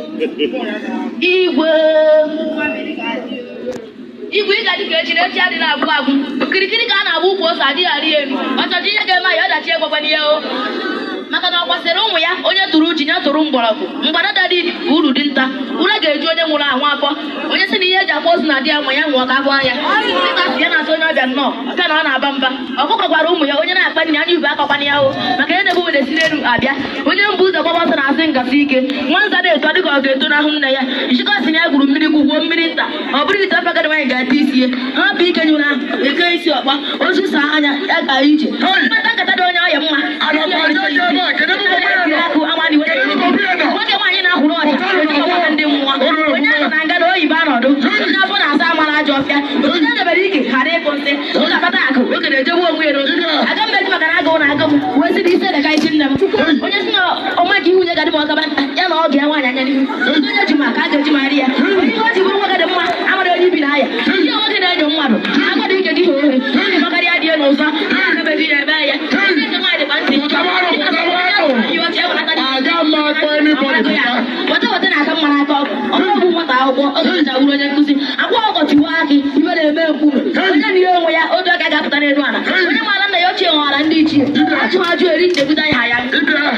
Igwe igwe, ị ga-adị ka echi na echi adịghị agwụ agwụ. Okirikiri ka a na-agba ukwu ose, adịghị arị elu. Ọchọchị ihe ga-eme ya ọdachi egwekwana ihe o, maka na ọ gbasịrị ụmụ ya. Onye tụrụ uji ya tụrụ mgbọrọgwụ. Mgbada dara bụ uru dị nta. Ụra ga-eju onye nwụrụ anwụ afọ. Onye sị na ihe eji akwa ozu na di ya nwa ya nwụọ ka agwa ya dịka sị ya na-asị onye ọbịa nnọọ, ọbịa na ọ na-aba mba. Ọkụkọ gwara ụmụ ya, onye na-akpa nri anya ube akọkwana ya o, maka ihe na-ebu were si n'elu abịa. Onye mbụ ụzọ gbaba ọsọ na-asị ngasị ike. Nwa nza na-eto dịka ọ ga-eto n'ahụ nne ya. Nchịkọ sị na ya gwuru mmiri gwugwuo mmiri nta, ọ bụrụ ite ofe agadi nwaanyị ga-ete isi ya. Hapụ ike nyụrụ ahụ eke isi ọkpa ozu saa anya ya ga ije mkpata nkata dị onye ọya mma. Nwoke nwaanyị na-ahụrụ ọcha ejikọkwa ndị mmụọ. Onye ahụ na nga na oyibo anọdụ. Onye afọ na-asa amara ajọ ọfịa. Onye debere ike ghara ịkụ nsị ụka kpata akụ oge na-ejegbu onwe ya n'ozu. Aga m eji maka na agụụ na agụ m wee sị na isi edeka isi nne m. Onye si na ọma ka ihu nye gadị m ọkaba nta ya na ọgụ ya nwaanyị anya n'ihu. Onye ji ma ka a ga-eji marị ya. Onye ihe o ji bụrụ nwoke dị mma amara onye ibi na-aya. Ihe nwoke na-enyo mmadụ agwado ike gị ohe onye makarịa dị ya n'ụzọ na-emebi ya ebe ya. Ndị nwaanyị dịkwa ntị. Weta weta na aka mma n'aka ọgwụ ọnụ ọgwụ. Nwata akwụkwọ ọ ga-echa wuru onye nkụzi akwa ọkọchị wa akị ibe na-eme nkwume. Onye na ihe onwe ya otu aka ga-apụta n'elu ala. Onye maara nna ya ochie nwara ndị ichie achụ ajụ eri njebuta ya ya.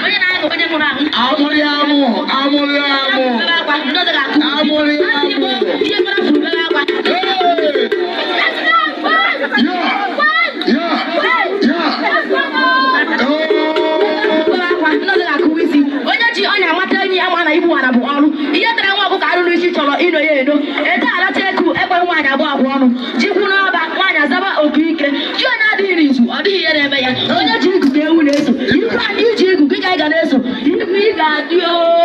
Onye na-aṅụ onye nwụrụ anwụ. Amụrụ amụ, amụrụ amụ. Bebe akwa ndị ọzọ ga-akụ. Amụrụ amụ. Ihe mara furu bebe akwa. Ya, ya, ya. Bebe akwa ndị ọzọ ga-akụwa isi. Onye ji ọnya amata enyi ama na igbu wara bụ ọrụ. Ihe tara nwa ọkụkọ arụrụ isi chọrọ ino ya eno ete aracha eku ekwe. Nwaanyị abụọ abụọ ọnụ jikwu n'ọba nwaanyị azaba oku ike. Chi onye adịghị n'izu, ọ dịghị ihe na-eme ya. Onye ji igu ka ewu na-eso. Ibu anyị iji igu gị ka ị ga na-eso ibu ị ga-adị oo.